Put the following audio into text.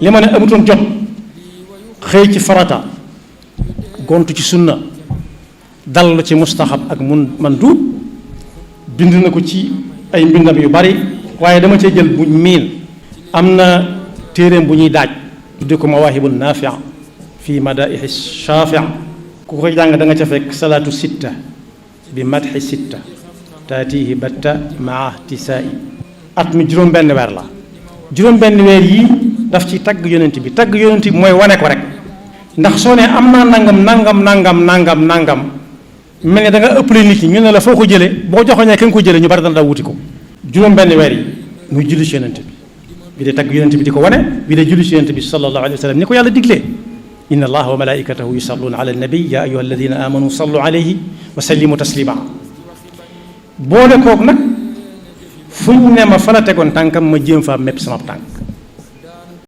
li ma ne amutoon jot xëy ci farata gontu ci sunna dallu ci mustaxab ak mandub bind na ko ci ay mbindam yu bari waaye dama cee jël buñ miin am na téeréem bu ñuy daaj tudde ko mawaahibu naafi fi madaihi shaafi ku ko jàng da nga ca fekk salaatu sitta bi madxi sitta taatihi batta maa tisaa'i at mi juróom-benn weer la juróom-benn weer yii daf ci tagg yonent bi tagg yonent bi mooy wane ko rek ndax soo ne am naa nangam mel ne da nga ëppale nit ñi ñu ne la foo ko jëlee boo joxoñee ka nga ko jëlee ñu bari dana daa wuti ko juróom-benn weer yi muy julli ci yonent bi de tagg yonent bi di ko wane bi de julli ci yonent bi sallallahu alayhi wa sallam ni ko yàlla diglee inna allaha wa malaikatahu yusalluna ala nabi ya ayuha alladina amanu sallu alayhi wa sallimu taslima boole koog nag fu ñu ne ma fa la tegoon tànkam ma jéem faa mépp sama tànk